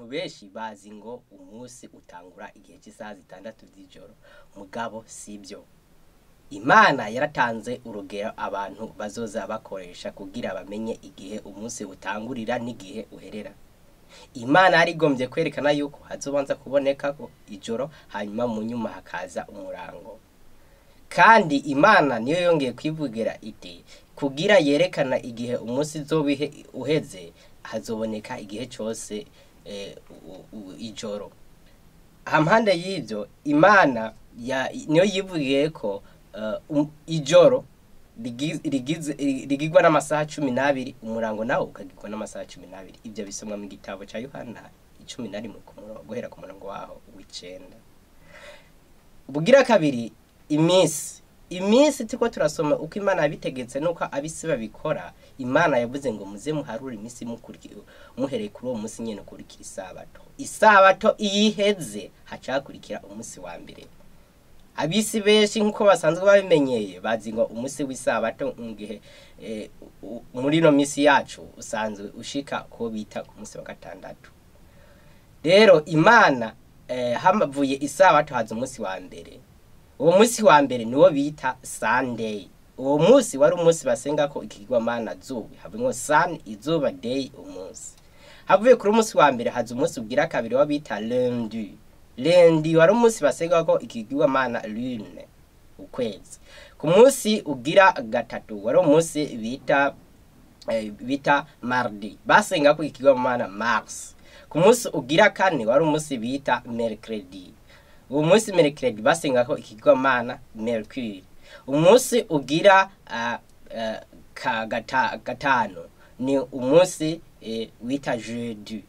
Abantu benshi bazi ngo umunsi utangura igihe cy'isaha 6 z'ijoro, mugabo sibyo. Imana yaratanze urugero abantu bazoza bakoresha kugira bamenye igihe umunsi utangurira n'igihe uherera. Imana yarigombye kwerekana yuko hazobanza kuboneka ko ijoro, hanyuma mu nyuma hakaza umurango. Kandi Imana niyo yongeye kwivugira iti kugira yerekana igihe umunsi uzoba uheze, hazoboneka igihe cyose ijoro. Hampande y'ibyo, Imana niyo yivugiye ko ijoro rigirwa n'amasaha 12, umurango nawo ukagirwa n'amasaha 12. Ibyo bisomwa mu gitabo cya Yohana 11 guhera ku murongo waho w'9. Bugira kabiri, iminsi turiko turasoma uko Imana yabitegetse nuko abisi babikora. Imana yavuze ngo muze muharure iminsi muhereye kuri uwo munsi nyene ukurikira isabato. Isabato iyo iheze haca hakurikira umunsi wa mbere. Abisi benshi nkuko basanzwe babimenyeye bazi ngo umunsi w'isabato mu gihe muri no misi yacu usanzwe ushika ko bita ku munsi wa gatandatu. Rero Imana hamavuye isabato haza umunsi wa mbere. Uwo munsi wa mbere niwo bita Sunday. Uwo munsi wari umunsi basenga ko ikigwamana zuba, havuyemo sun izuba, day umunsi. Havuye kuri umunsi wa mbere haza umunsi ugira kabiri wa bita lundi. Lundi wari umunsi basenga ko ikigwamana lune, ukwezi. Ku munsi ugira gatatu wari umunsi bita mardi, basenga ko ikigwamana Mars. Ku munsi ugira kane wari umunsi bita mercredi. Uwo munsi mercredi basenga ko ikigwamana Mercure. Umunsi ugira gatanu ni umunsi wita jeudi.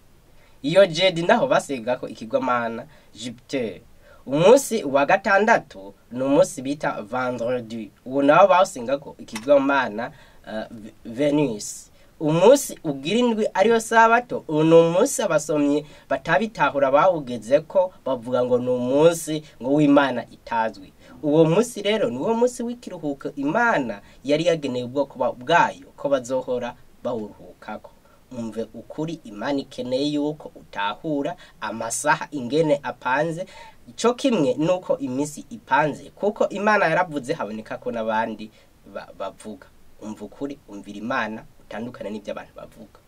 Iyo jeudi naho basenga ko ikigwamana Jupiter. Umunsi wa gatandatu ni umunsi bita vendredi. Uwo nawo basenga ko ikigwamana Venus. Umunsi ugira indwi ariyo sabato, ni umunsi abasomyi batabitahura bawugeze ko bavuga ngo ni umunsi ngo w'Imana itazwi. Uwo munsi rero ni uwo munsi w'ikiruhuko Imana yari yageneye ubwoko bwayo ko bazohora bawuruhukako. Umve ukuri, Imana ikeneye yuko utahura amasaha ingene apanze, ico kimwe nuko iminsi ipanze, kuko Imana yaravuze haboneka ko n'abandi bavuga. Umva ukuri, umvira Imana, utandukane n'ibyo abantu bavuga.